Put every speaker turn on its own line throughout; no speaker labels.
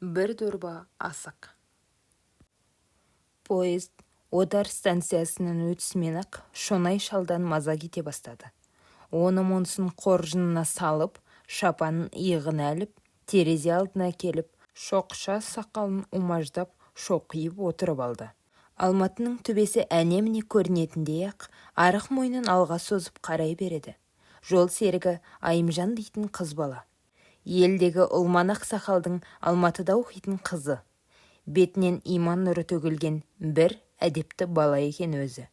Бір дорба асық. Поезд Отар станциясынан өтісімен-ақ Шонай шалдан маза кете бастады. Оны-мұнысын қоржынына салып, шапанын иығына іліп, терезе алдына келіп, шоқша сақалын умаждап, шоқиып отырып алды. Алматының төбесі әне-міне көрінетіндей-ақ, арық мойнын алға созып қарай береді. Жол серігі Айымжан дейтін қыз бала. Елдегі Ұлман ақсақалдың Алматыда оқитын қызы. Бетінен иман нұры төгілген бір әдепті бала екен өзі.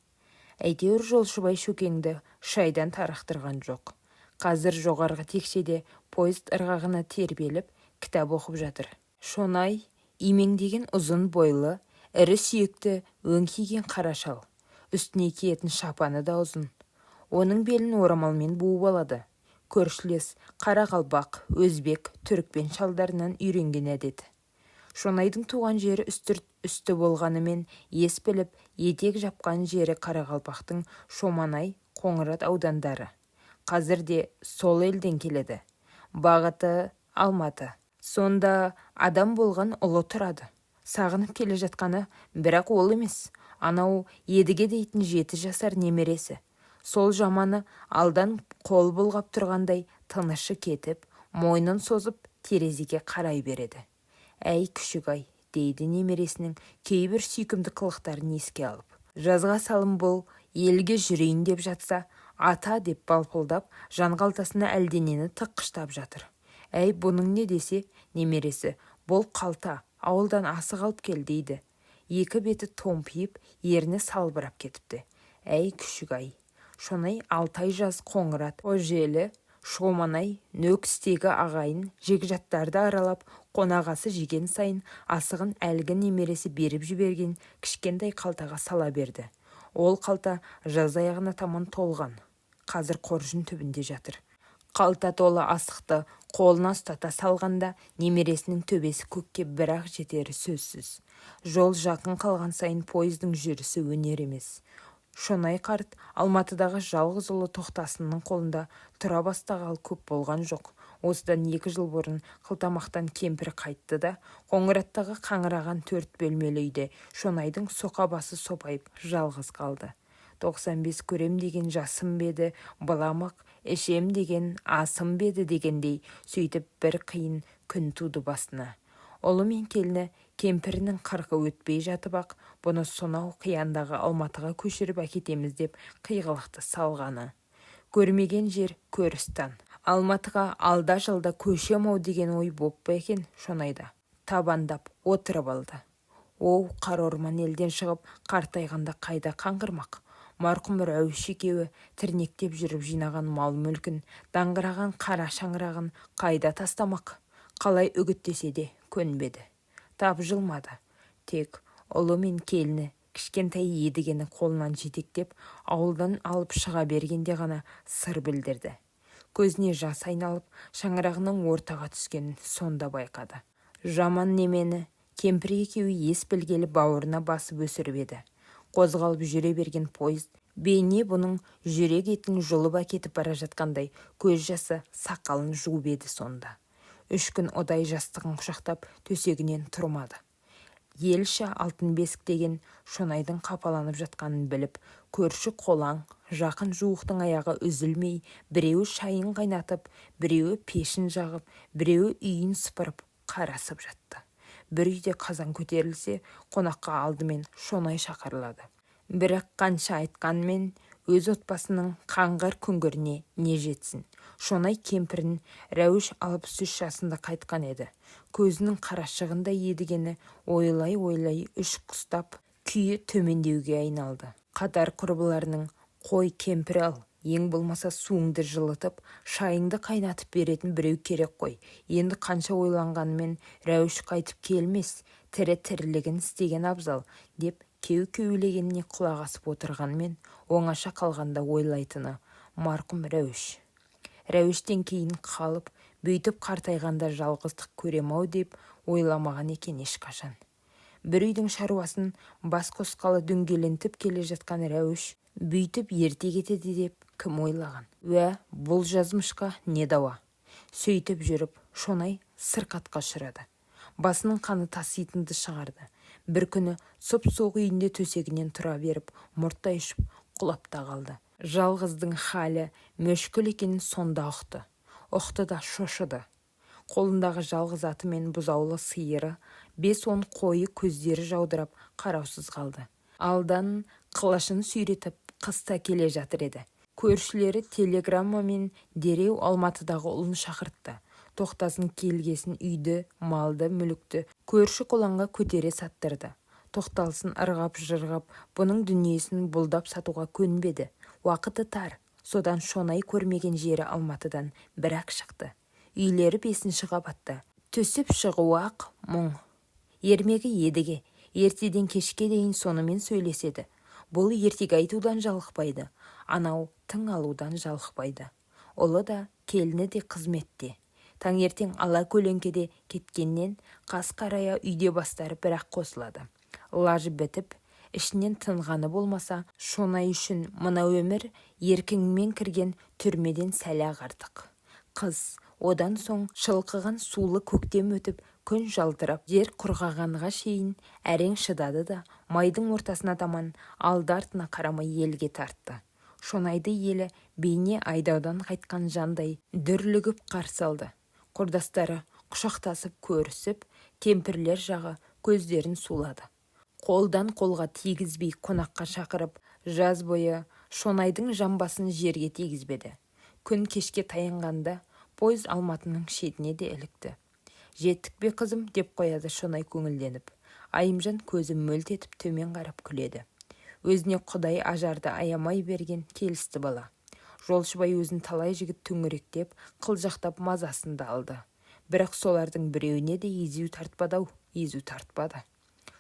Әйтеуір жолшыбай Шөкеңді шайдан тарықтырған жоқ. Қазір жоғарғы текшеде поезд ырғағына тербеліп, кітап оқып жатыр. Шонай имеңдеген ұзын бойлы, ірі сүйекті, өңкиген қара шал. Үстіне киетін шапаны да ұзын. Оның белін орамалмен буып алады. Көршілес қарақалпақ, өзбек, түрікпен шалдарынан үйренген әдеті. Шонайдың туған жері Үстірт үсті болғанымен, ес біліп, етек жапқан жері қарақалпақтың Шоманай, Қоңырат аудандары. Қазір де сол елден келеді. Бағыты Алматы. Сонда адам болған ұлы тұрады. Сағынып келе жатқаны бірақ ол емес, анау Едіге дейтін 7 жасар немересі. Сол жаманы алдан қол бұлғап тұрғандай тынышы кетіп, мойнын созып терезеге қарай береді. «Әй, күшік-ай», – дейді немересінің кейбір сүйкімді қылықтарын еске алып. Жазға салым бұл елге жүрейін деп жатса, «ата» деп балпылдап, жанқалтасына әлденені тыққыштап жатыр. «Әй, бұның не?» десе, немересі: «Бұл қалта, ауылдан асық алып кел», – дейді. Екі беті томпиып, ерні салбырап кетіпті. Әй, күшік-ай! Шонай 6 ай жаз Қоңырат, Қожелі, Шоманай, Нөкістегі ағайын, жекжаттарды аралап, қонақасы жеген сайын асығын әлгі немересі беріп жіберген кішкентай қалтаға сала берді. Ол қалта жаз аяғына таман толған. Қазір қоржын түбінде жатыр. Қалта толы асықты қолына ұстата салғанда немересінің төбесі көкке бір-ақ жетері сөзсіз. Жол жақын қалған сайын пойыздың жүрісі өнер емес. Шонай қарт Алматыдағы жалғыз ұлы Тоқтасынның қолында тұра бастағалы көп болған жоқ. Осыдан 2 жыл бұрын Қылтамақтан кемпірі қайтты да, Қоңыраттағы қаңыраған төрт бөлмелі үйде Шонайдың соқа басы сопайып жалғыз қалды. 95 көрем деген жасым ба еді, быламық ішем деген асым ба еді дегендей, сөйтіп бір қиын күн туды басына. Ұлы мен келіні кемпірінің 40-ы өтпей жатып-ақ бұны сонау қияндағы Алматыға көшіріп әкетеміз деп қиғылықты салғаны. Көрмеген жер көрістан. Алматыға алда-жалда көшем-ау деген ой боп па екен Шонайда? Табандап отырып алды. Оу, қара орман елден шығып, қартайғанда қайда қаңғырмақ? Марқұм Рәуіш екеуі тірнектеп жүріп жинаған мал-мүлкін, даңғыраған қара шаңырағын қайда тастамақ? Қалай үгіттесе де көнбеді. Тапжылмады. Тек ұлы мен келіні кішкентай Едігені қолынан жетектеп, ауылдан алып шыға бергенде ғана сыр білдірді. Көзіне жас айналып, шаңырағының ортаға түскенін сонда байқады. Жаман немені кемпір екеуі ес білгелі бауырына басып өсіріп еді. Қозғалып жүре берген пойызд бейне бұның жүрек етін жұлып әкетіп бара жатқандай, көз жасы сақалын жуып еді сонда. 3 күн ұдай жастығын құшақтап, төсегінен тұрмады. Елші алтын бесік деген Шонайдың қапаланып жатқанын біліп, көрші-қолаң, жақын-жуықтың аяғы үзілмей, біреуі шайын қайнатып, біреуі пешін жағып, біреуі үйін сыпырып қарасып жатты. Бір үйде қазан көтерілсе, қонаққа алдымен Шонай шақырылады. Бірақ қанша айтқанмен, өз отбасының қаңғыр күңгіріне не жетсін? Шонай кемпірін Рәуіш 63 жасында қайтқан еді. Көзінің қарашығындай Едігені ойлай-ойлай үш құстап, күйі төмендеуге айналды. Қатар-құрбыларының «Қой, кемпір ал, ең болмаса суыңды жылытып, шайыңды қайнатып беретін біреу керек қой. Енді қанша ойланғанымен, Рәуіш қайтып келмес, тірі тірлігін істеген абзал», – деп кеу-кеулегеніне құлақ асып отырғанымен, оңаша қалғанда ойлайтыны марқұм Рәуіш. Рәуіштен кейін қалып, бүйтіп қартайғанда жалғыздық көрем-ау деп ойламаған екен ешқашан. Бір үйдің шаруасын бас қосқалы дөңгелентіп келе жатқан Рәуіш бүйтіп ерте кетеді деп кім ойлаған? Уә, бұл жазмышқа не дауа? Сөйтіп жүріп Шонай сырқатқа ұшырады. Басының қаны таситынды шығарды. Бір күні сұп-суық үйінде төсегінен тұра беріп, мұрттай ұшып, құлап та қалды. Жалғыздың халі мүшкіл екенін сонда ұқты. Ұқты да шошыды. Қолындағы жалғыз аты мен бұзаулы сиыры, 5-10 қойы көздері жаудырап, қараусыз қалды. Алдан қылышын сүйретіп, қыста келе жатыр еді. Көршілері телеграммамен дереу Алматыдағы ұлын шақыртты. Тоқтасын келгесін үйді, малды, мүлікті көрші-қолаңға көтере саттырды. Тоқталсын ырғап-жырғап, бұның дүниесін бұлдап сатуға көнбеді. Уақыты тар, содан Шонай көрмеген жері Алматыдан бір-ақ шықты. Үйлері 5-ші қабатта. Түсіп шығуы-ақ мұң. Ермегі Едіге, ертеден кешке дейін сонымен сөйлеседі. Бұл ертегі айтудан жалықпайды, анау тың алудан жалықпайды. Ұлы да, келіні де қызметте. Таңертең ала көлеңкеде кеткеннен қас қарая үйде бастары бір-ақ қосылады. Лажы бітіп, ішінен тынғаны болмаса, Шонай үшін мына өмір еркіңмен кірген түрмеден сәл-ақ артық. Қыз, одан соң шылқыған сулы көктем өтіп, күн жалтырап, жер құрғағанға шейін әрең шыдады да, майдың ортасына таман алды-артына қарамай елге тартты. Шонайды елі бейне айдаудан қайтқан жандай дүрлігіп қарсы алды. Құрдастары құшақтасып көрісіп, кемпірлер жағы көздерін сулады. Қолдан қолға тигізбей қонаққа шақырып, жаз бойы Шонайдың жамбасын жерге тигізбеді. Күн кешке таянғанда пойыз Алматының шетіне де ілікті. Жеттік пе, қызым, деп қояды Шонай көңілденіп. Айымжан көзі мөлт етіп төмен қарап күледі. Өзіне Құдай ажарды аямай берген келісті бала. Жолшыбай өзін талай жігіт төңіректеп, қылжақтап мазасын да алды. Бірақ солардың біреуіне де езу тартпады-ау, езу тартпады.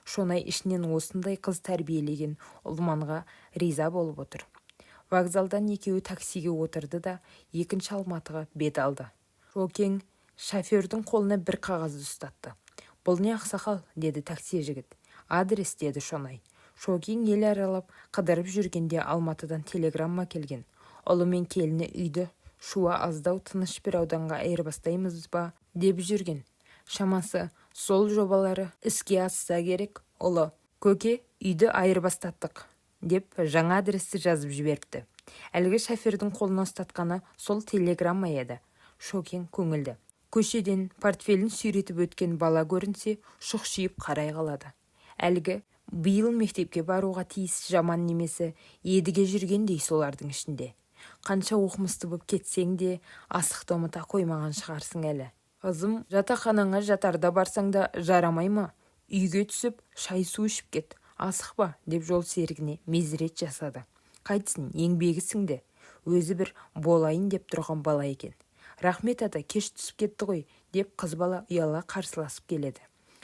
Шонай ішінен осындай қыз тәрбиелеген Ұлманға риза болып отыр. Вокзалдан екеуі таксиге отырды да, екінші Алматыға бет алды. Шокең шофердің қолына бір қағазды ұстатты. Бұл не, ақсақал, деді такси жігіт. Адрес, деді Шонай. Шокең ел аралап, қыдырып жүргенде Алматыдан телеграмма келген. Ұлы мен келіні үйді шуа аздау тыныш бір ауданға айырбастаймыз ба деп жүрген. Шамасы, сол жобалары іске асса керек. Ұлы, көке, үйді айырбастаттық, деп жаңа адресті жазып жіберіпті. Әлгі шофердің қолына ұстатқаны сол телеграмма еді. Шокең көңілді. Көшеден портфелін сүйретіп өткен бала көрінсе, шұқшиып қарай қалады. Әлгі биыл мектепке баруға тиіс жаман немесі Едіге жүргендей солардың ішінде. Қанша оқымысты боп кетсең де, асықты ұмыта қоймаған шығарсың әлі. Қызым, жатақханаңа жатарда барсаң да жарамай ма? Үйге түсіп, шай-су ішіп кет, асықпа, деп жол серігіне мезірет жасады. Қайтсын, еңбегі сіңді. Өзі бір болайын деп тұрған бала екен. Рахмет, ата, кеш түсіп кетті ғой, деп қыз бала ұяла қарсыласып келеді.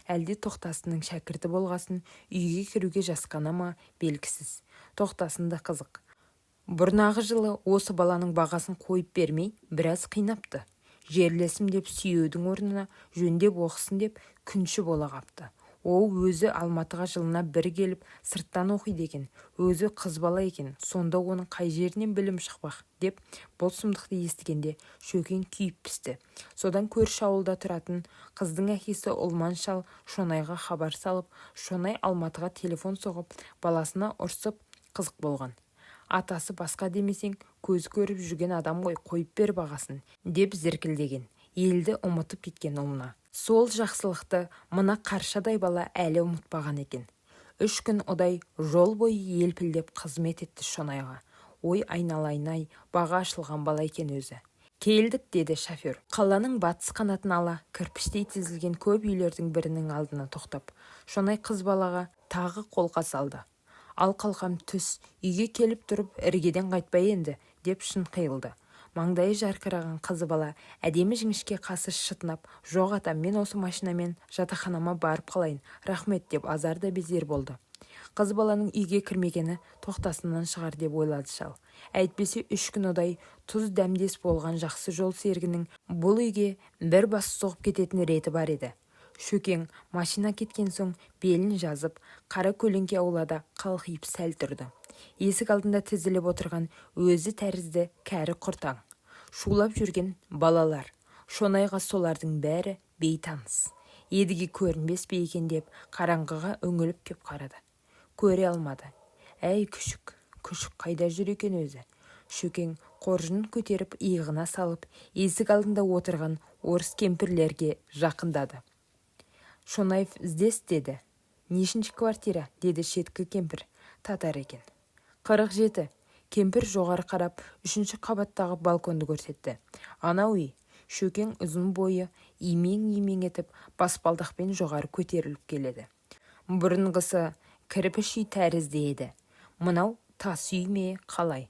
Әлде Тоқтасынның шәкірті болғасын үйге кіруге жасқана ма, белгісіз. Тоқтасын да қызық. Бұрнағы жылы осы баланың бағасын қойып бермей, біраз қинапты. Жерлесім деп сүйеудің орнына жөндеп оқысын деп күнші бола қапты. Ол өзі Алматыға жылына бір келіп, сырттан оқиды екен. Өзі қыз бала екен, сонда оның қай жерінен білім шықпақ, деп бұл сұмдықты естігенде Шөкең күйіп пісті. Содан көрші ауылда тұратын қыздың әкесі Ұлман шал Шонайға хабар салып, Шонай Алматыға телефон соғып, баласына ұрсып қызық болған. Атасы басқа демесең, көз көріп жүрген адам ғой, қойып бер бағасын, деп зіркілдеген. Елді ұмытып кеткен ұлына. Сол жақсылықты мына қаршадай бала әлі ұмытпаған екен. 3 күн ұдай жол бойы елпілдеп қызмет етті Шонайға. Ой, айналайын-ай, баға ашылған бала екен өзі. Келдік, деді шофер. Қаланың батыс қанатын ала кірпіштей тізілген көп үйлердің бірінің алдына тоқтап, Шонай қыз балаға тағы қолқа салды. Ал қалқам түс, үйге келіп тұрып іргеден қайтпай енді, деп шын қиылды. Маңдайы жарқыраған қыз бала әдемі жіңішке қасы шытынап, жоқ ата, мен осы машинамен жатақханама барып қалайын, рахмет, деп азар да безер болды. Қыз баланың үйге кірмегені Тоқтасыннан шығар деп ойлады шал. Әйтпесе 3 күн ұдай тұз дәмдес болған жақсы жол серігінің бұл үйге бір бас соғып кететін реті бар еді. Шөкең машина кеткен соң белін жазып, қара көлеңке аулада қалқиып сәл тұрды. Есік алдында тізіліп отырған өзі тәрізді кәрі құртаң. Шулап жүрген балалар. Шонайға солардың бәрі бейтаныс. Едіге көрінбес пе екен деп қараңғыға үңіліп кеп қарады. Көре алмады. Әй, күшік, күшік қайда жүр екен өзі? Шөкең қоржынын көтеріп иығына салып, есік алдында отырған орыс кемпірлерге жақындады. «Шонаев здесь?» – деді. «Нешінші квартира?» – деді шеткі кемпір. Татар екен. 47. Кемпір жоғары қарап, үшінші қабаттағы балконды көрсетті. «Анау үй». Шөкең ұзын бойы имең-имең етіп, баспалдақпен жоғары көтеріліп келеді. Бұрынғысы кірпіш үй тәрізді еді. Мынау тас үй ме, қалай?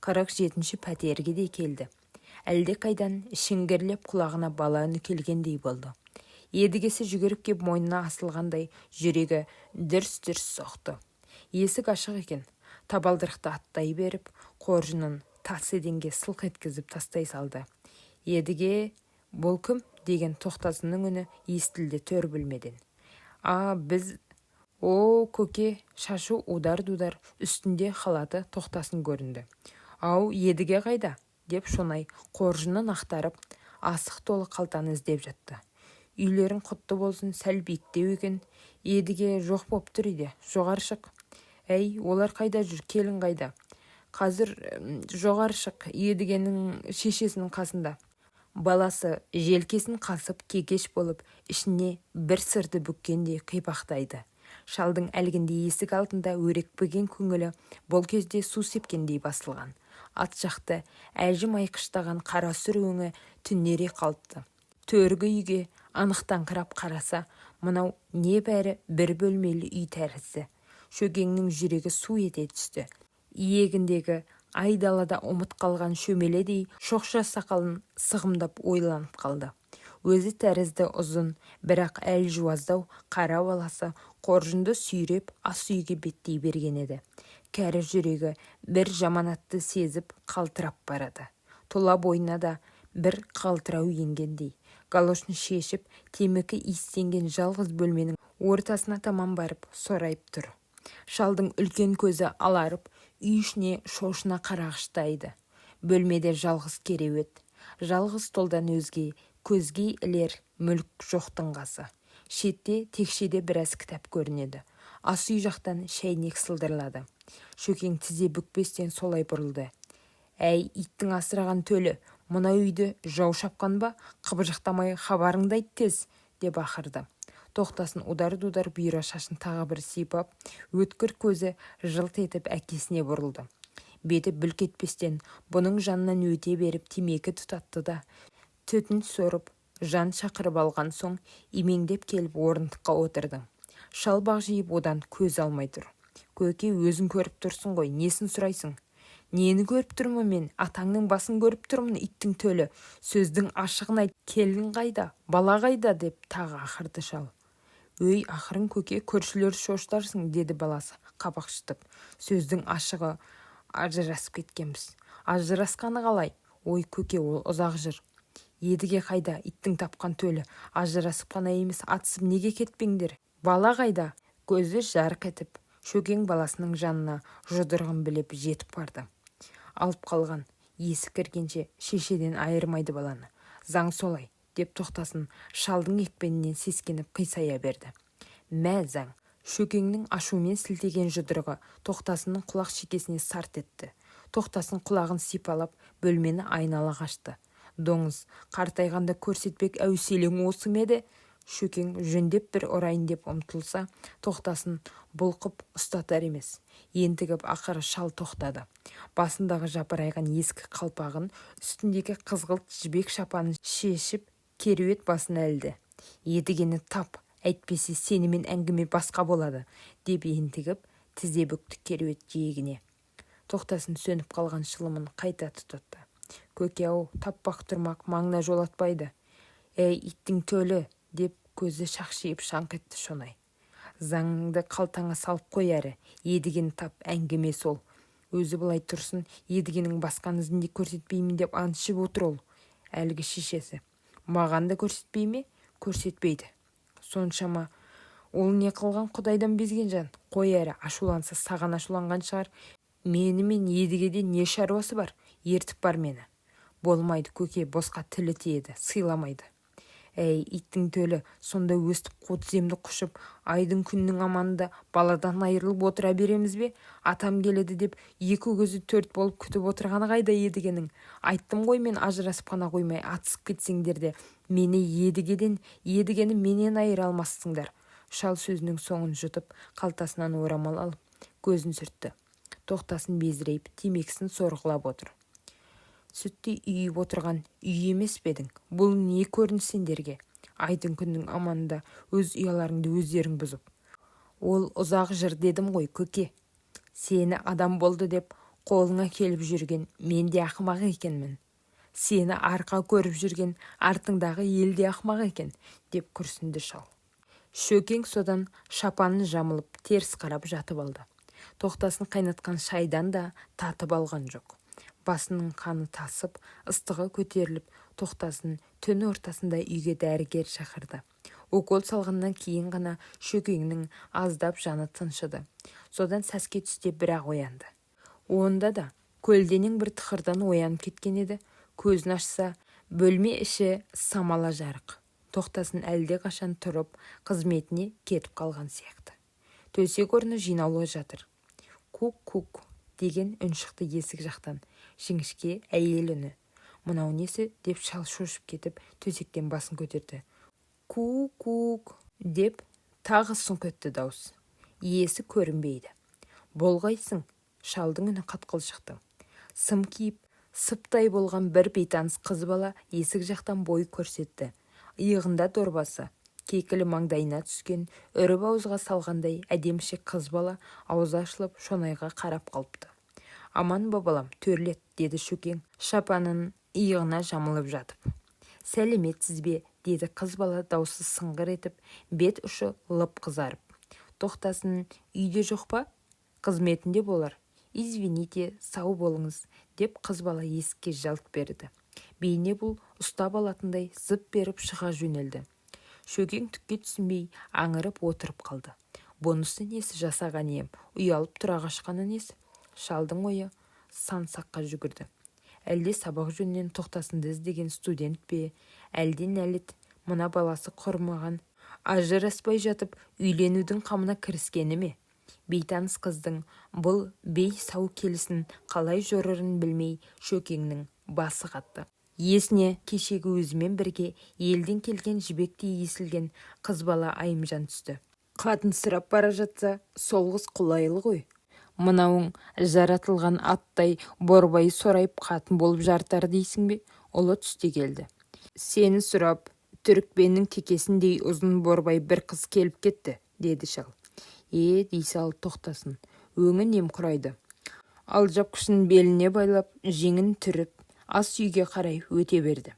47-ші пәтерге де келді. Әлдеқайдан шіңгірлеп құлағына бала үні келгендей болды. Едігесі жүгіріп кеп мойнына асылғандай, жүрегі дүрс-дүрс соқты. Есік ашық екен. Табалдырықты аттай беріп, қоржынын тас еденге сылқ еткізіп тастай салды. «Едіге, бұл кім?» – деген Тоқтасынның үні естілді төр бөлмеден. «А, біз. О, көке!» Шашы удар-дудар, үстінде халаты, Тоқтасын көрінді. «Ау, Едіге қайда?» – деп Шонай қоржынын ақтарып, асық толы қалтаны іздеп жатты. «Үйлерің құтты болсын, сәл биіктеу екен. Едіге жоқ боп тұр үйде, жоғары шық. Әй, олар қайда жүр, келін қайда?» «Қазір, жоғары шық, Едігенің шешесінің қасында». Баласы желкесін қасып, кекеш болып, ішіне бір сырды бүккендей қипақтайды. Шалдың әлгінде есік алдында өрекпіген көңілі бұл кезде су сепкендей басылған. Ат жақты әжім айқыштаған қара сұр өңі түнере қалыпты. Төргі үйге анықтаңқырап қараса, мынау небәрі бір бөлмелі үй тәрізді. Шөкеңнің жүрегі су ете түсті. Иегіндегі айдалада ұмыт қалған шөмеледей шоқша сақалын сығымдап ойланып қалды. Өзі тәрізді ұзын, бірақ әлжуаздау қара баласы қоржынды сүйреп ас үйге беттей берген еді. Кәрі жүрегі бір жаманатты сезіп қалтырап барады. Тұла бойына да бір қалтырау енгендей. Галошын шешіп, темекі иістенген жалғыз бөлменің ортасына таман барып сорайып тұр. Шалдың үлкен көзі аларып, үй ішіне шошына қарағыштайды. Бөлмеде жалғыз кереует, жалғыз столдан өзге көзге ілер мүлік жоқтың қасы. Шетте текшеде біраз кітап көрінеді. Ас үй жақтан шәйнек сылдырлады. Шөкең тізе бүкпестен солай бұрылды. «Әй, иттің асыраған төлі, мына үйді жау шапқан ба? Қыбыжықтамай хабарыңды айт тез!» – деп ақырды. Тоқтасын удар-дудар бұйра шашын тағы бір сипап, өткір көзі жылт етіп әкесіне бұрылды. Беті бүлк етпестен бұның жанынан өте беріп, темекі тұтатты да, түтін сорып, жан шақырып алған соң, имеңдеп келіп орындыққа отырды. Шал бағжиып одан көз алмай тұр. «Көке, өзің көріп тұрсың ғой, несін сұрайсың?» «Нені көріп тұрмын мен? Атаңның басын көріп тұрмын, иттің төлі! Сөздің ашығын айт, келін қайда, бала қайда?» – деп тағы ақырды шал. «Өй, ақырын, көке, көршілерді шошытарсың», – деді баласы қабақ шытып. «Сөздің ашығы, ажырасып кеткенбіз». «Ажырасқаны қалай?» «Ой, көке, ол ұзақ жыр. Едіге қайда, иттің тапқан төлі? Ажырасып қана емес, атысып неге кетпеңдер? Бала қайда?» Көзі жарқ етіп, Шөкең баласының жанына жұдырығын білеп жетіп барды. «Алып қалған. Есі кіргенше шешеден айырмайды баланы. Заң солай», – деп Тоқтасын шалдың екпінінен сескеніп қисая берді. «Мә, заң!» Шөкеңнің ашумен сілтеген жұдырығы Тоқтасынның құлақ шекесіне сарт етті. Тоқтасын құлағын сипалап, бөлмені айнала қашты. «Доңыз, қартайғанда көрсетпек әуселең осы ма еді?» Шөкең жөндеп бір ұрайын деп ұмтылса, Тоқтасын бұлқып ұстатар емес. Ентігіп ақыры шал тоқтады. Басындағы жапырайған ескі қалпағын, үстіндегі қызғылт жібек шапанын шешіп, кереует басына ілді. «Едігені тап, әйтпесе сенімен әңгіме басқа болады», – деп ентігіп, тізе бүкті кереует жиегіне. Тоқтасын сөніп қалған шылымын қайта тұтатты. «Көке-ау, таппақ тұрмақ маңына жолатпайды». «Әй, иттің төлі!» – деп көзі шақшиып шаңқ етті Шонай. «Заңыңды қалтаңа салып қой әрі, Едігені тап, әңгіме сол. Өзі былай тұрсын, Едігенің басқан ізін де көрсетпеймін деп ант ішіп отыр ол, әлгі шешесі». «Маған да көрсетпей ме?» «Көрсетпейді». «Соншама ол не қылған құдайдан безген жан? Қой әрі, ашуланса, саған ашуланған шығар. Менімен Едігеде не шаруасы бар? Ертіп бар мені». «Болмайды, көке, босқа тілі тиеді, сыйламайды». Әй, иттің төлі, сонда өстіп қу тіземді құшып, айдың күннің аманында баладан айырылып отыра береміз бе? Атам келеді деп екі көзі төрт болып күтіп отырғаны қайда Едігенің? Айттым ғой мен, ажырасып қана қоймай, атысып кетсеңдер де, мені Едігеден, Едігені менен айыра алмассыңдар. Шал сөзінің соңын жұтып, қалтасынан орамал алып, көзін сүртті. Тоқтасын безірейіп, темекісін сорғылап отыр. Сүттей ұйып отырған үй емес пе едің? Бұл не көрініс сендерге? Айдың күннің аманында өз ұяларыңды өздерің бұзып. Ол ұзақ жыр дедім ғой, көке. Сені адам болды деп қолыңа келіп жүрген мен де ақымақ екенмін. Сені арқа көріп жүрген артыңдағы ел де ақымақ екен, деп күрсінді шал. Шөкең содан шапанын жамылып, теріс қарап жатып алды. Тоқтасын қайнатқан шайдан да татып алған жоқ. Басының қаны тасып, ыстығы көтеріліп, Тоқтасын түн ортасында үйге дәрігер шақырды. Укол салғаннан кейін ғана Шөкеңнің аздап жаны тыншыды. Содан сәске түсте бірақ оянды. Онда да көлденең бір тықырдан оянып кеткен еді. Көзін ашса, бөлме іші самала жарық. Тоқтасын әлдеқашан тұрып, қызметіне кетіп қалған сияқты. Төсек орны жинаулы жатыр. «Кук-кук» деген үн шықты есік жақтан. Жіңішке әйел үні. Мынау несі деп шал шошып кетіп, төсектен басын көтерді. «Ку-кук» деп тағы сұңқ етті дауыс. Иесі көрінбейді. «Бұл қайсың?» Шалдың үні қатқыл шықты. Сым киіп, сыптай болған бір бейтаныс қыз бала есік жақтан бой көрсетті. Иығында дорбасы, кекілі маңдайына түскен, үріп ауызға салғандай әдеміше қыз бала аузы ашылып Шонайға қарап қалыпты. «Аман ба, балам, төрлет», – деді Шөкең шапанын иығына жамылып жатып. «Сәлеметсіз бе», – деді қыз бала даусы сыңғыр етіп, бет ұшы лып қызарып. «Тоқтасын үйде жоқ па? Қызметінде болар. Извините, сау болыңыз», – деп қыз бала есікке жалт берді. Бейне бұл ұстап алатындай зып беріп шыға жөнелді. Шөкең түкке түсінбей аңырып отырып қалды. Бұнысы несі, жасаған ием, ұялып тұра қашқаны несі? Шалдың ойы сан саққа жүгірді. Әлде сабақ жөнінен Тоқтасынды іздеген студент пе? Әлде нәлет мына баласы құрмаған, ажыраспай жатып үйленудің қамына кіріскені ме? Бейтаныс қыздың бұл бей-сау келісін қалай жорырын білмей, Шөкеңнің басы қатты. Есіне кешегі өзімен бірге елден келген жібектей есілген қыз бала Айымжан түсті. Қатынсырап бара жатса, сол қыз қолайлы ғой. Мынауың жаратылған аттай борбайы сорайып қатын болып жарытар дейсің бе? Ұлы түсте келді. «Сені сұрап, түрікпеннің текесіндей ұзын борбай бір қыз келіп кетті», – деді шал. «Е», – дей салып Тоқтасын, өңі немқұрайды. Алжапқышын беліне байлап, жеңін түріп, ас үйге қарай өте берді.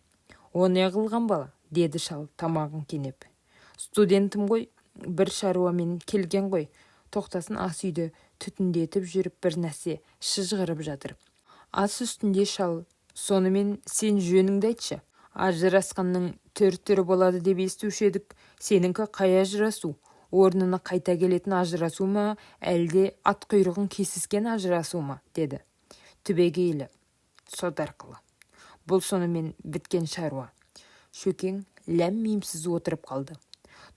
«О не қылған бала?» – деді шал тамағын кенеп. «Студентім ғой, бір шаруамен келген ғой». Тоқтасын ас үйді түтіндетіп жүріп бір нәрсе шыжғырып жатыр. Ас үстінде шал: «Сонымен, сен жөніңді айтшы. Ажырасқанның түр-түрі болады деп естуші едік. Сенікі қай ажырасу? Орнына қайта келетін ажырасу ма, әлде ат құйрығын кесіскен ажырасу ма?» – деді. «Түбегейлі, сот арқылы. Бұл сонымен біткен шаруа». Шөкең ләм-мимсіз отырып қалды.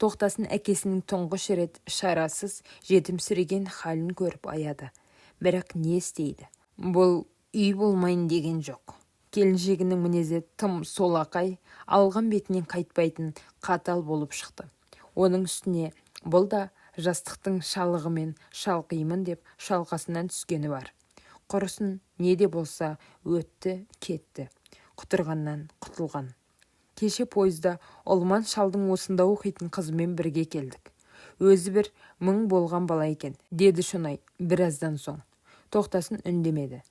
Тоқтасын әкесінің тұңғыш рет шарасыз, жетімсіреген халін көріп аяды. Бірақ не істейді? Бұл үй болмайын деген жоқ. Келіншегінің мінезі тым солақай, алған бетінен қайтпайтын қатал болып шықты. Оның үстіне бұл да жастықтың шалығымен шалқимын деп шалқасынан түскені бар. Құрысын, не де болса өтті кетті, құтырғаннан құтылған. «Кеше пойызда Ұлман шалдың осында оқитын қызымен бірге келдік. Өзі бір мың болған бала екен», – деді Шонай біраздан соң. Тоқтасын үндемеді.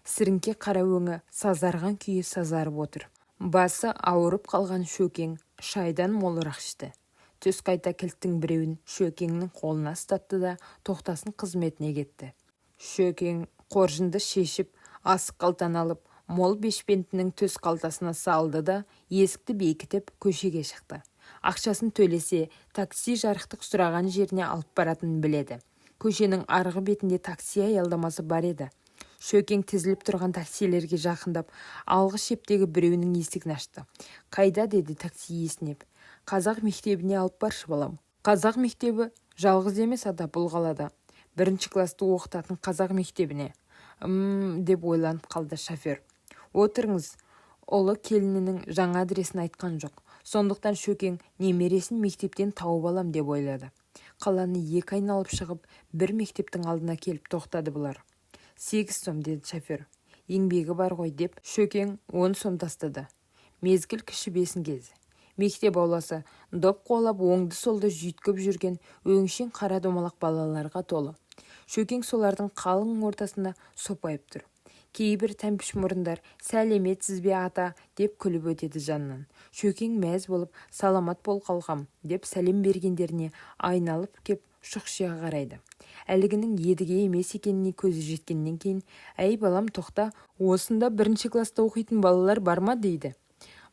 Сіріңке қара өңі сазарған күйі сазарып отыр. Басы ауырып қалған Шөкең шайдан молырақ ішті. Түс қайта кілттің біреуін Шөкеңнің қолына ұстатты да, Тоқтасын қызметіне кетті. Шөкең қоржынды шешіп, асық қалтаны алып, мол бешпентінің төс қалтасына салды да, есікті бекітіп, көшеге шықты. Ақшасын төлесе, такси жарықтық сұраған жеріне алып баратынын біледі. Көшенің арғы бетінде такси аялдамасы бар еді. Шөкең тізіліп тұрған таксилерге жақындап, алғы шептегі біреуінің есігін ашты. «Қайда?» – деді такси иесіне. «Қазақ мектебіне алып баршы, балам». «Қазақ мектебі жалғыз емес, ата, бұл қалада. Бірінші класты оқытатын қазақ мектебіне». «М-м», деп ойланып қалды шофер. «Отырыңыз». Ұлы келінінің жаңа адресін айтқан жоқ. Сондықтан Шөкең немересін мектептен тауып алам деп ойлады. Қаланы екі айналып шығып, бір мектептің алдына келіп тоқтады бұлар. «8 сом», – деді шофер. «Еңбегі бар ғой», – деп Шөкең 10 сом тастады. Мезгіл кіші бесін кезі. Мектеп ауласы доп қуалап, оңды-солды жүйткіп жүрген өңшең қара домалақ балаларға толы. Шөкең солардың қалың ортасында сопайып тұр. Кейбір тәмпіш мұрындар «Сәлеметсіз бе, ата?» деп күліп өтеді жанынан. Шөкең мәз болып, «Саламат бол, қалқам», – деп сәлем бергендеріне айналып кеп шұқшия қарайды. Әлгінің Едіге емес екеніне көзі жеткеннен кейін: «Әй, балам, тоқта, осында бірінші класста оқитын балалар бар ма?» – дейді.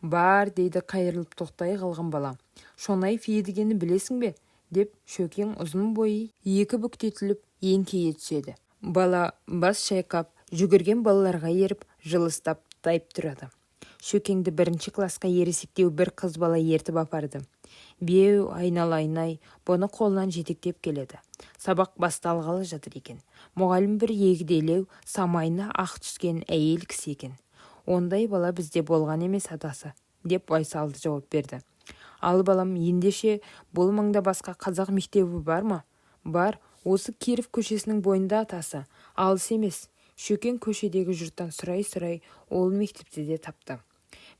«Бар», – дейді қайырылып тоқтай қалған бала. «Шонаев Едігені білесің бе?» – деп Шөкең ұзын бойы екі бүктетіліп еңкейе түседі. Бала бас шайқап, жүгірген балаларға еріп, жылыстап тайып тұрады. Шөкеңді бірінші класқа ересектеу бір қыз бала ертіп апарды. «Беу, айналайын-ай, бұны қолынан жетектеп келеді». Сабақ басталғалы жатыр екен. Мұғалім бір егделеу, самайына ақ түскен әйел кісі екен. «Ондай бала бізде болған емес, атасы», – деп байсалды жауап берді. «Ал, балам, ендеше бұл маңда басқа қазақ мектебі бар ма?» «Бар, осы Киров көшесінің бойында, атасы, алыс емес». Шөкең көшедегі жұрттан сұрай-сұрай ол мектепті де тапты.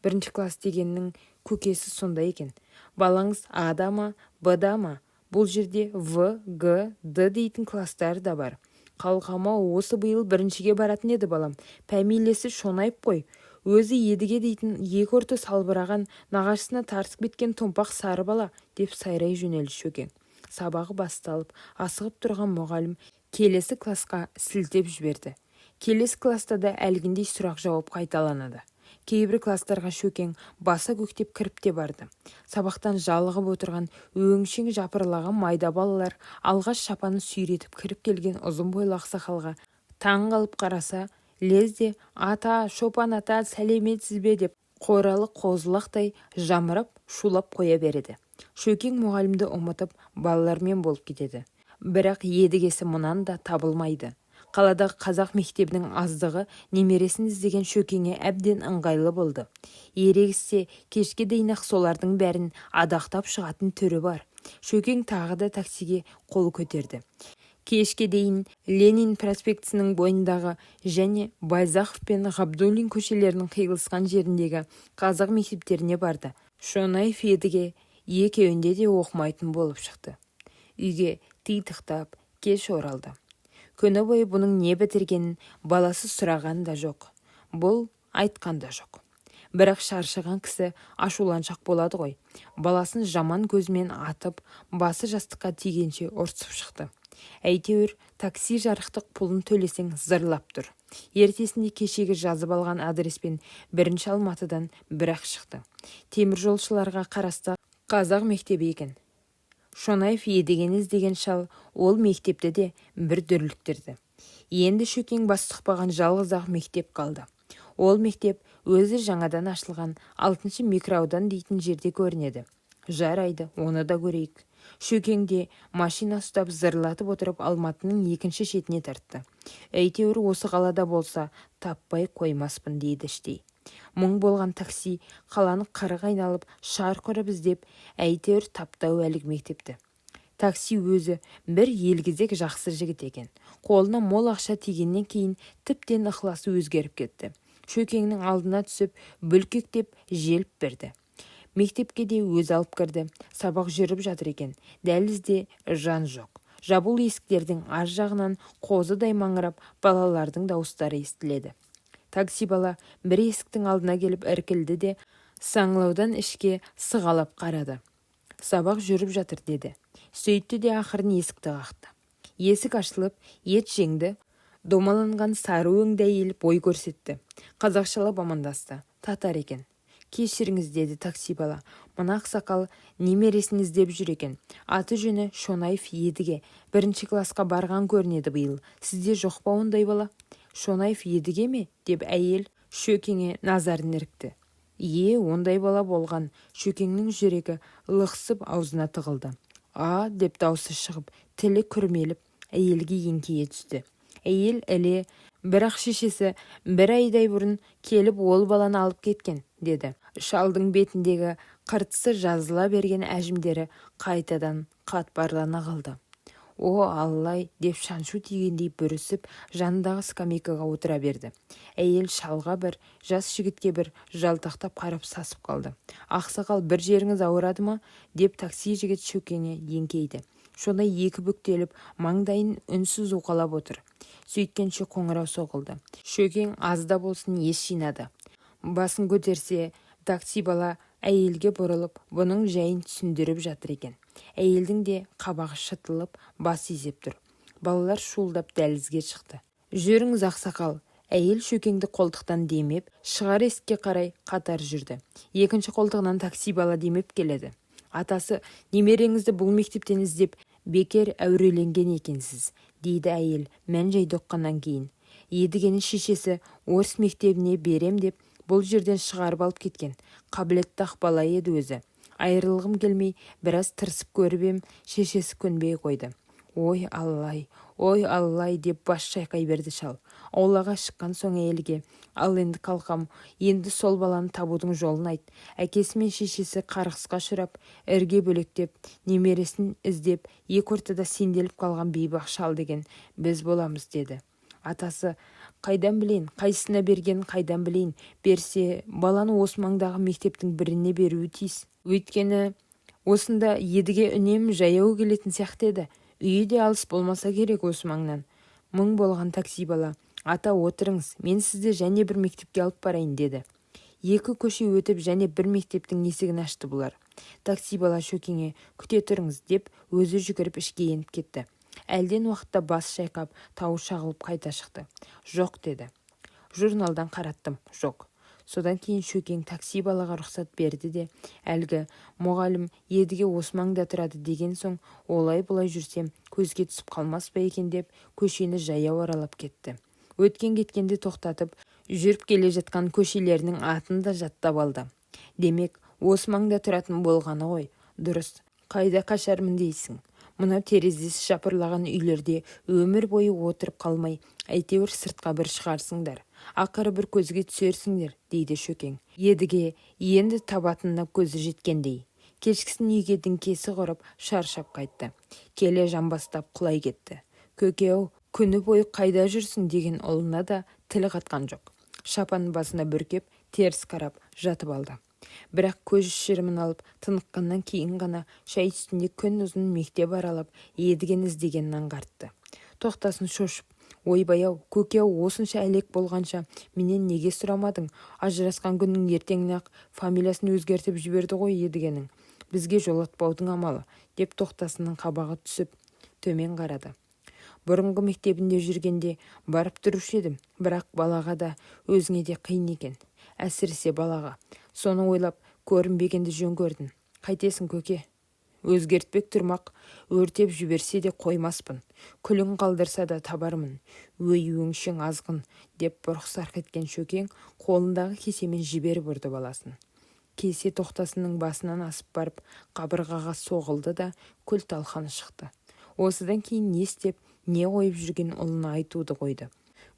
Бірінші класс дегеннің көкесі сонда екен. «Балаңыз А-да ма, Б-да ма? Бұл жерде В, Г, Д дейтін класстар да бар». «Қалқам-ау, осы биыл біріншіге баратын еді балам. Пәмилесі Шонаев қой. Өзі Едіге дейтін, екі ұрты салбыраған, нағашысына тартып кеткен томпақ сары бала», – деп сайрай жөнелді Шөкең. Сабағы басталып, асығып тұрған мұғалім келесі классқа сілтеп жіберді. Келесі класста да әлгіндей сұрақ-жауап қайталанады. Кейбір класстарға Шөкең баса көктеп кіріп те барды. Сабақтан жалығып отырған өңшең жапырлаған майда балалар алғаш шапанын сүйретіп кіріп келген ұзын бойлы ақсақалға таң қалып қараса, лезде «Ата, шопан ата, сәлеметсіз бе?» деп қоралы қозы-лақтай жамырап, шулап қоя береді. Шөкең мұғалімді ұмытып, балалармен болып кетеді. Бірақ Едігесі мұнан да табылмайды. Қаладағы қазақ мектебінің аздығы немересін іздеген Шөкеңе әбден ыңғайлы болды. Ерегіссе, кешке дейін-ақ солардың бәрін адақтап шығатын түрі бар. Шөкең тағы да таксиге қол көтерді. Кешке дейін Ленин проспектісінің бойындағы және Байзақов пен Ғабдуллин көшелерінің қиылысқан жеріндегі қазақ мектептеріне барды. Шонаев Едіге екеуінде де оқымайтын болып шықты. Үйге титықтап кеш оралды. Күні бойы бұның не бітіргенін баласы сұраған да жоқ, бұл айтқан да жоқ. Бірақ шаршаған кісі ашуланшақ болады ғой. Баласын жаман көзімен атып, басы жастыққа тигенше ұрсып шықты. Әйтеуір, такси жарықтық пұлын төлесең зырлап тұр. Ертесінде кешегі жазып алған адреспен бірінші Алматыдан бір-ақ шықты. Теміржолшыларға қарасты қазақ мектебі екен. Шонаев Едігені іздеген шал ол мектепті де бір дүрліктірді. Енді Шөкең бас сұқпаған жалғыз-ақ мектеп қалды. Ол мектеп өзі жаңадан ашылған алтыншы микроаудан дейтін жерде көрінеді. Жарайды, оны да көрейік. Шөкең де машина ұстап, зырлатып отырып Алматының екінші шетіне тартты. Әйтеуір осы қалада болса, таппай қоймаспын, дейді іштей. Мұң болған такси қаланы қырық айналып, шарқ ұрып іздеп, әйтеуір тапты-ау әлгі мектепті. Такси өзі бір елгезек жақсы жігіт екен. Қолына мол ақша тигеннен кейін тіптен ықыласы өзгеріп кетті. Шөкеңнің алдына түсіп, бүлкектеп желіп берді. Мектепке де өзі алып кірді. Сабақ жүріп жатыр екен. Дәлізде жан жоқ. Жабулы есіктердің ар жағынан қозыдай маңырап балалардың дауыстары естіледі. Такси бала бір есіктің алдына келіп іркілді де, саңылаудан ішке сығалап қарады. «Сабақ жүріп жатыр», – деді. Сөйтті де ақырын есікті қақты. Есік ашылып, ет жеңді, домаланған сары өңді әйел бой көрсетті. Қазақшалап амандасты. Татар екен. «Кешіріңіз, – деді такси бала. – Мына ақсақал немересін іздеп жүр екен. Аты-жөні Шонаев Едіге. Бірінші классқа барған көрінеді биыл. Сізде жоқ па ондай бала?» Шонаев Едіге ме? Деп әйел Шөкеңе назарын ірікті. Ие, ондай бала болған. Шөкеңнің жүрегі лықсып аузына тығылды. А, деп даусы шығып, тілі күрмеліп, әйелге еңкейе түсті. Әйел іле, бірақ шешесі бір айдай бұрын келіп, ол баланы алып кеткен, деді. Шалдың бетіндегі қыртысы жазыла берген, әжімдері қайтадан қатпарлана қалды. О, Аллай, деп шаншу тигендей бүрісіп, жанындағы скамейкаға отыра берді. Әйел шалға бір, жас жігітке бір жалтақтап қарап, сасып қалды. Ақсақал, бір жеріңіз ауырады ма? Деп такси жігіт Шөкеңе еңкейді. Шонай екі бүктеліп, маңдайын үнсіз уқалап отыр. Сөйткенше қоңырау соғылды. Шөкең аз да болсын ес жинады. Басын көтерсе, такси бала әйелге бұрылып, бұның жайын түсіндіріп жатыр екен. Әйелдің де қабағы шытылып, бас изеп тұр. Балалар шуылдап дәлізге шықты. Жүріңіз, ақсақал. Әйел Шөкеңді қолтықтан демеп, шығар есікке қарай қатар жүрді. Екінші қолтығынан такси бала демеп келеді. Атасы, немереңізді бұл мектептен іздеп бекер әуреленген екенсіз, дейді әйел мән-жайды ұққаннан кейін. Едігені шешесі орыс мектебіне берем деп, бұл жерден шығарып алып кеткен. Қабілетті-ақ бала еді өзі. Айырылғым келмей, біраз тырысып көріп ем, шешесі көнбей қойды. Ой, Аллай, ой, Аллай, деп бас шайқай берді шал. Аулаға шыққан соң әйелге: Ал енді, қалқам, енді сол баланы табудың жолын айт. Әкесі мен шешесі қарғысқа ұшырап, ірге бөлектеп, немересін іздеп, екі ортада сенделіп қалған бейбақ шал деген біз боламыз, деді. Атасы, қайдан білейін, қайсысына бергенін қайдан білейін? Берсе, баланы осы маңдағы мектептің біріне беруі тиіс. Өйткені осында Едіге үнемі жаяу келетін сияқты еді. Үйі де алыс болмаса керек осы маңнан. Мұң болған такси бала: Ата, отырыңыз, мен сізді және бір мектепке алып барайын, деді. Екі көше өтіп, және бір мектептің есігін ашты бұлар. Такси бала Шөкеңе: Күте тұрыңыз, деп, өзі жүгіріп ішке еніп кетті. Әлден уақытта бас шайқап, тауы шағылып қайта шықты. Жоқ, деді. Журналдан қараттым, жоқ. Содан кейін Шөкең такси балаға рұқсат берді де, әлгі мұғалім Едіге осы маңда тұрады деген соң, олай-бұлай жүрсем, көзге түсіп қалмас па екен деп, көшені жаяу аралап кетті. Өткен-кеткенді тоқтатып, жүріп келе жатқан көшелерінің атын да жаттап алды. Демек, осы маңда тұратын болғаны ғой. Дұрыс, қайда қашармын дейсің? Мынау терезесі жапырлаған үйлерде өмір бойы отырып қалмай, әйтеуір сыртқа бір шығарсыңдар, ақыры бір көзге түсерсіңдер, дейді Шөкең, Едіге енді табатынына көзі жеткендей. Кешкісін үйге діңкесі құрып, шаршап қайтты. Келе жамбастап құлай кетті. Көке-ау, күні бойы қайда жүрсің деген ұлына да тіл қатқан жоқ. Шапанын басына бүркеп, теріс қарап жатып алды. Бірақ көз шырымын алып, тыныққаннан кейін ғана шай үстінде күн ұзын мектеп аралап, Едігені іздегенін аңғартты. Тоқтасын шошып: Ойбай-ау, көке-ау, осынша әлек болғанша менен неге сұрамадың? Ажырасқан күннің ертеңіне-ақ фамилиясын өзгертіп жіберді ғой Едігенің. Бізге жолатпаудың амалы, деп Тоқтасынның қабағы түсіп, төмен қарады. Бұрынғы мектебінде жүргенде барып тұрушы едім, бірақ балаға да, өзіңе де қиын екен. Әсіресе балаға. Соны ойлап, көрінбегенді жөн көрдім. Қайтесің, көке? Өзгертпек тұрмақ, өртеп жіберсе де қоймаспын. Күлін қалдырса да табармын. Өй, өңшең азғын, деп бұрқ-сарқ еткен Шөкең қолындағы кесемен жіберіп ұрды баласын. Кесе Тоқтасынның басынан асып барып, қабырғаға соғылды да, күл-талқаны шықты. Осыдан кейін не істеп, не қойып жүрген ұлына айтуды қойды.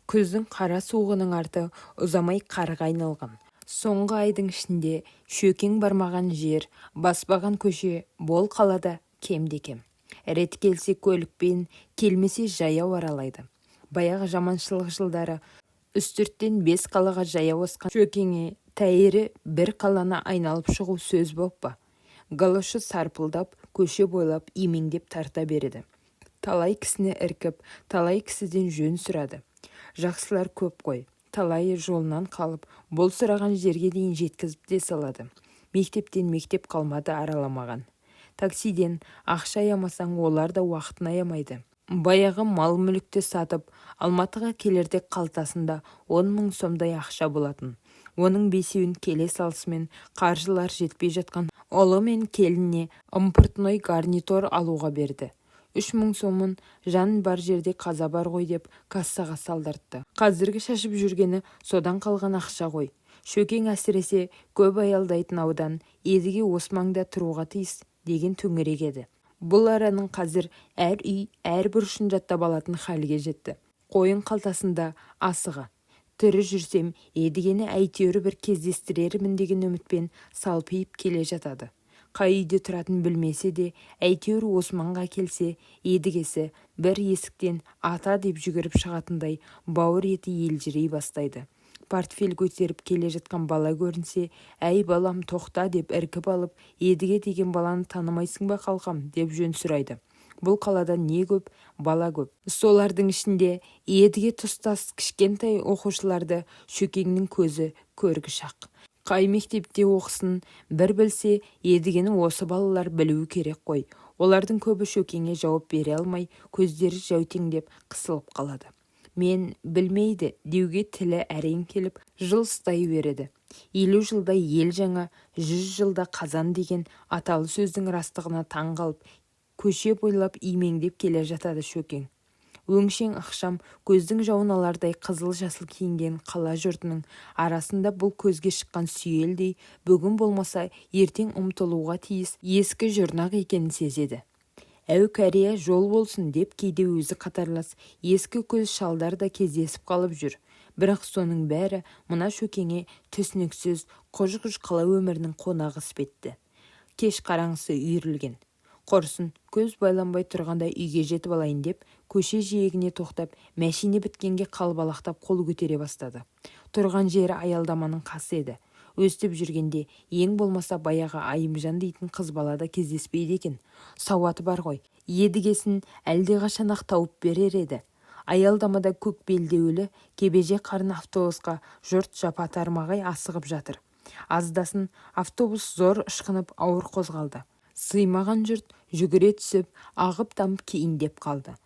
Күздің қара суығының арты ұзамай қарға айналған. Соңғы айдың ішінде Шөкең бармаған жер, баспаған көше бол қалада кемде-кем. Реті келсе көлікпен, келмесе жаяу аралайды. Баяғы жаманшылық жылдары үстірттен бес қалаға жаяу асқан Шөкеңе тәйірі бір қаланы айналып шығу сөз боп па? Галошы сарпылдап, көше бойлап имеңдеп тарта береді. Талай кісіні іркіп, талай кісіден жөн сұрады. Жақсылар көп қой, талайы жолынан қалып, бұл сұраған жерге дейін жеткізіп те салады. Мектептен мектеп қалмады араламаған. Таксиден ақша аямасаң, олар да уақытын аямайды. Баяғы мал-мүлікті сатып, Алматыға келерде қалтасында 10 000 сомдай ақша болатын. Оның бесеуін келе салысымен қаржылар жетпей жатқан ұлы мен келініне импортной гарнитур алуға берді. 3000 сомын жан бар жерде қаза бар ғой деп кассаға салдыртты. Қазіргі шашып жүргені содан қалған ақша ғой. Шөкең әсіресе көп аялдайтын аудан Едіге осы маңда тұруға тиіс деген төңірек еді. Бұл араның қазір әр үй, әр бұрышын жаттап алатын халге жетті. Қойын қалтасында асығы. Тірі жүрсем, Едігені әйтеуір бір кездестірермін деген үмітпен салпиып келе жатады. Қай үйде тұратынын білмесе де, әйтеуір осы маңға келсе, Едігесі бір есіктен «ата» деп жүгіріп шығатындай бауыр еті елжірей бастайды. Портфель көтеріп келе жатқан бала көрінсе, «Әй, балам, тоқта» деп іркіп алып, «Едіге деген баланы танымайсың ба, қалқам?» деп жөн сұрайды. Бұл қалада не көп, бала көп. Солардың ішінде Едіге тұстас кішкентай оқушыларды Шөкеңнің көзі көргіш-ақ. Қай мектепте оқысын, бір білсе, Едігені осы балалар білуі керек қой. Олардың көбі Шөкеңе жауап бере алмай, көздері жәутеңдеп қысылып қалады. Мен білмейді деуге тілі әрең келіп, жылыстай береді. 50 жылда ел жаңа, 100 жылда қазан деген аталы сөздің растығына таң қалып, көше бойлап имеңдеп келе жатады Шөкең. Өңшең ықшам, көздің жауын алардай қызыл-жасыл киінген қала жұртының арасында бұл көзге шыққан сүйелдей, бүгін болмаса ертең ұмытылуға тиіс ескі жұрнақ екенін сезеді. «Әу, кәрия, жол болсын», – деп кейде өзі қатарлас ескі көз шалдар да кездесіп қалып жүр. Бірақ соның бәрі мына Шөкеңе түсініксіз құж-құж қала өмірінің қонағы іспетті. Кеш қараңғысы үйірілген. Құрысын, көз байланбай тұрғанда үйге жетіп алайын деп, көше жиегіне тоқтап, мәшине біткенге қалбалақтап қол көтере бастады. Тұрған жері аялдаманың қасы еді. Өстіп жүргенде ең болмаса баяғы Айымжан дейтін қыз бала да кездеспейді екен. Сауаты бар ғой, Едігесін әлдеқашан-ақ тауып берер еді. Аялдамада көк белдеулі кебеже қарын автобусқа жұрт жапа-тармағай асығып жатыр. Аздасын автобус зор ышқынып ауыр қозғалды. Сыймаған жұрт жүгіре түсіп, ағып-тамып кейіндеп қалды.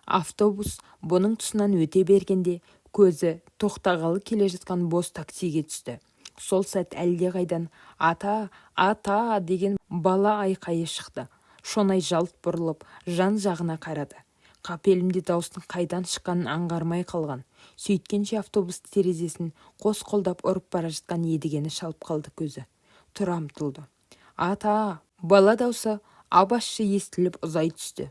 Автобус бұның тұсынан өте бергенде көзі тоқтағалы келе жатқан бос таксиге түсті. Сол сәт әлдеқайдан «Ата, ата!» деген бала айқайы шықты. Шонай жалт бұрылып, жан-жағына қарады. Қапелімде дауыстың қайдан шыққанын аңғармай қалған. Сөйткенше автобус терезесін қос қолдап ұрып бара жатқан Едігені шалып қалды көзі. Тұра ұмтылды. «Ата!» Бала даусы ап-ащы естіліп ұзай түсті.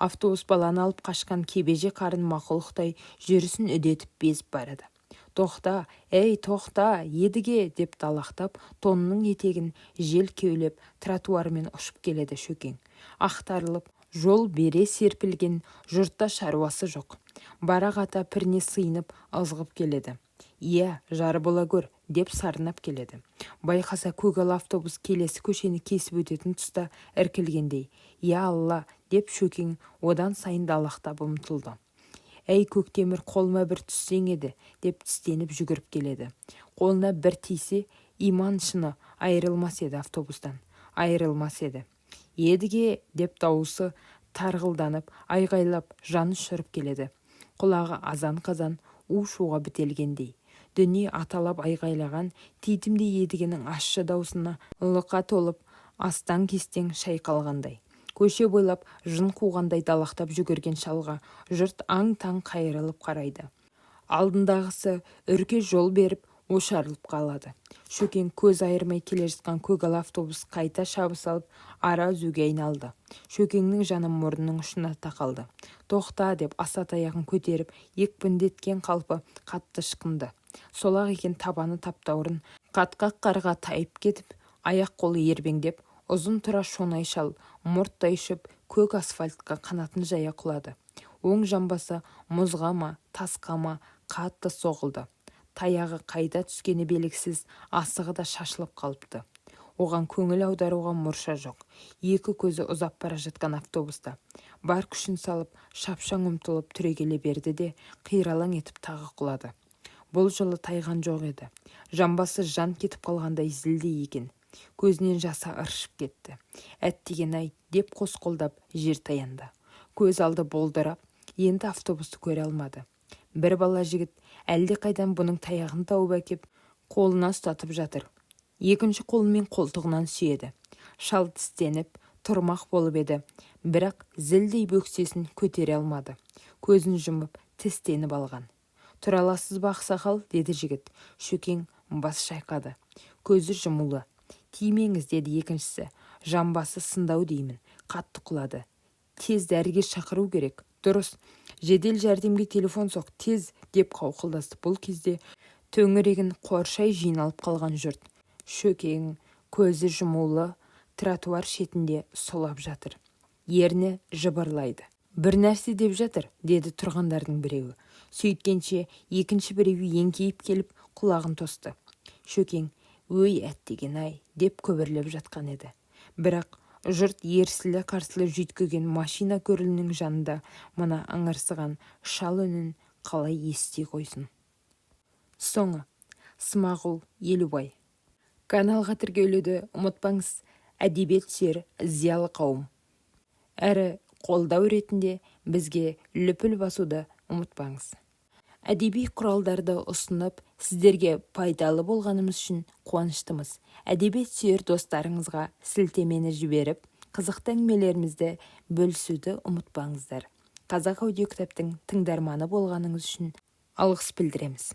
Автобус баланы алып қашқан кебеже қарын мақұлықтай жүрісін үдетіп безіп барады. «Тоқта, ей, тоқта, Едіге!» деп далақтап, тонының етегін жел кеулеп, тротуармен ұшып келеді Шөкең. Ақтарылып, жол бере серпілген жұртта шаруасы жоқ. Барақ ата піріне сыйынып, ызғып келеді. «Иә, жар бола гөр!» деп сарнап келеді. Байқаса, көгала автобус келесі көшені кесіп өтетін тұста іркілгендей. «Я, Алла!» деп Шөкең одан сайын далақтап ұмтылды. «Әй, Көктемір, қолыма бір түссең еді!» деп тістеніп жүгіріп келеді. Қолына бір тисе, иман шыны айырылмас еді автобустан. Айырылмас еді. «Едіге!» деп дауысы тарғылданып, айғайлап, жан ұшырып келеді. Құлағы азан-қазан у-шуға бітелгендей. Дүние аталап айғайлаған титімдей Едігенің ащы даусына лықа толып, астаң-кестең шайқалғандай. Көше бойлап жын қуғандай далақтап жүгірген шалға жұрт аң-таң қайырылып қарайды. Алдындағысы үрке жол беріп, ошарылып қалады. Шөкең көз айырмай келе жатқан көгала автобус қайта шабыс алып, ара үзуге айналды. Шөкеңнің жаны мұрнының ұшына тақалды. «Тоқта!» деп аса таяғын көтеріп, екпіндеткен қалпы қатты ышқынды. Сол-ақ екен, табаны таптаурын қатқақ қарға тайып кетіп, аяқ-қолы ербеңдеп, ұзын тұра Шонай шал мұрттай ұшып, көк асфальтқа қанатын жая құлады. Оң жамбасы мұзға ма, тасқа ма қатты соғылды. Таяғы қайда түскені белгісіз, асығы да шашылып қалыпты. Оған көңіл аударуға мұрша жоқ. Екі көзі ұзап бара жатқан автобуста. Бар күшін салып, шапшаң ұмтылып түрегеле берді де, қиралаң етіп тағы құлады. Бұл жолы тайған жоқ еді. Жамбасы жан кетіп қалғандай зілдей екен. Көзінен жасы ыршып кетті. «Әттеген-ай!» деп қос қолдап жер таянды. Көз алды болдырап, енді автобусты көре алмады. Бір бала жігіт әлдеқайдан бұның таяғын тауып әкеп, қолына ұстатып жатыр. Екінші қолымен қолтығынан сүйеді. Шал тістеніп, Тұрмақ болып еді, бірақ зілдей бөксесін көтере алмады. Көзін жұмып, тістеніп алған. «Тұра аласыз ба, ақсақал?» – деді жігіт. Шөкең бас шайқады. Көзі жұмулы. «Тимеңіз, – деді екіншісі. – Жамбасы сынды-ау деймін, қатты құлады. Тез дәрігер шақыру керек». «Дұрыс, жедел жәрдемге телефон соқ, тез!» – деп қауқылдасты бұл кезде төңірегін қоршай жиналып қалған жұрт. Шөкең көзі жұмулы тротуар шетінде сұлап жатыр. Ерні жыбырлайды. «Бір нәрсе деп жатыр», – деді тұрғандардың біреуі. Сөйткенше екінші біреуі еңкейіп келіп, құлағын тосты. Шөкең «Өй, әттеген-ай!» деп күбірлеп жатқан еді. Бірақ жұрт ерсілі-қарсылы жүйткіген машина гүрілінің жанында мына ыңырсыған шал үнін қалай ести қойсын? Соңы. Смағұл Елубай. Каналға тіркелуді ұмытпаңыз, әдебиет сүйер зиялы қауым. Әрі қолдау ретінде бізге лүпіл басуды ұмытпаңыз. Әдеби құралдарды ұсынып, сіздерге пайдалы болғанымыз үшін қуаныштымыз. Әдебиет сүйер достарыңызға сілтемені жіберіп, қызықты әңгімелерімізді бөлісуді ұмытпаңыздар. Қазақ аудиокітаптың тыңдарманы болғаныңыз үшін алғыс білдіреміз.